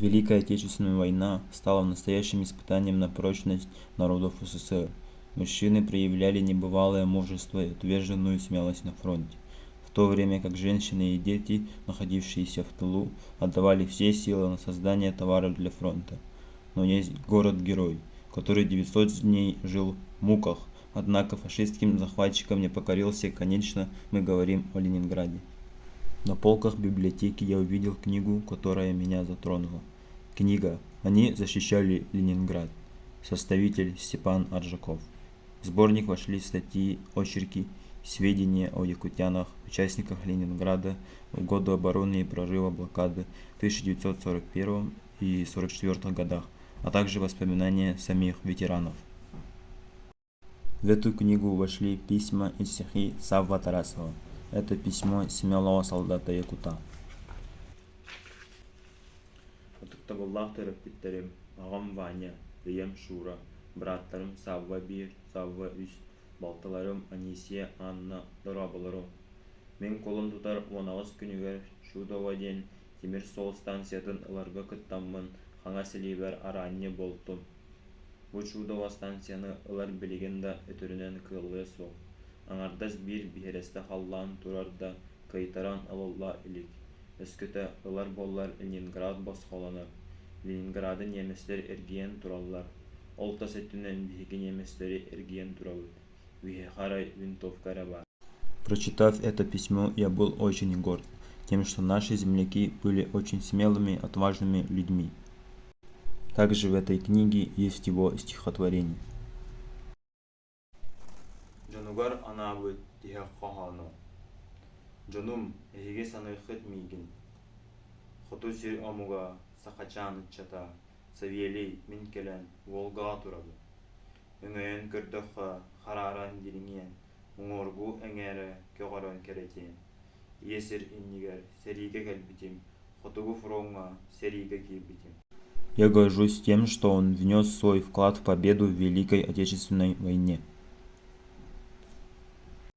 Великая Отечественная война стала настоящим испытанием на прочность народов СССР. Мужчины проявляли небывалое мужество и отверженную смелость на фронте, в то время как женщины и дети, находившиеся в тылу, отдавали все силы на создание товаров для фронта. Но есть город-герой, который 900 дней жил в муках, однако фашистским захватчикам не покорился, конечно, мы говорим о Ленинграде. На полках библиотеки я увидел книгу, которая меня затронула. Книга «Они защищали Ленинград». Составитель Степан Аржаков. В сборник вошли статьи, очерки, сведения о якутянах, участниках Ленинграда в годы обороны и прорыва блокады в 1941 и 1944 годах, а также воспоминания самих ветеранов. В эту книгу вошли письма и стихи Савва Тарасова. Это письмо смелого солдата-якута. Ытыктабыллаах төрөппүттэрим, аҕам Ваня, ийэм Шура, бырааттарым Савва биир, Савва үс, балтыларым Анисия, Анна дорооболоруҥ! Мин кулун тутар 18 күнүгэр Чудово диэн тимир суол станциятын ыларга кыттаммын хаҥас илиибэр араанньы буолтум. Бу Чудово станцияны ылар билигин да өтөрүнэн кыаллыа суох. Аҥардас биир биэрэстэ халлаан турар да кыайтаран ылылла илик. Өскөтө ылар буоллар Ленинград босхолонор. Ленинграды немецтэр эргийэн тураллар. Ол тас өттүнэн биһиги немецтэри эргийэн турабыт. Биһиэхэ арай винтовка эрэ баар. Прочитав это письмо, я был очень горд тем, что наши земляки были очень смелыми, отважными людьми. Также в этой книге есть его стихотворение. Дьонугар анаабыт тиһэх хоһооно: «Дьонум, эһиги саныаххыт миигин, хоту сир омуга, сахачаан ыччата, Савелий, мин кэлэн, Волгаҕа турабын. Өҥөйөн көрдөххө, харааран дириҥиэн, уҥуоргу эҥээрэ көҕөрөн кэрэтиэн. Ийэ сир иннигэр сэриигэ кэлбитим, хотугу фроҥҥа сэриигэ киирбитим». Я горжусь тем, что он внес свой вклад в победу в Великой Отечественной войне.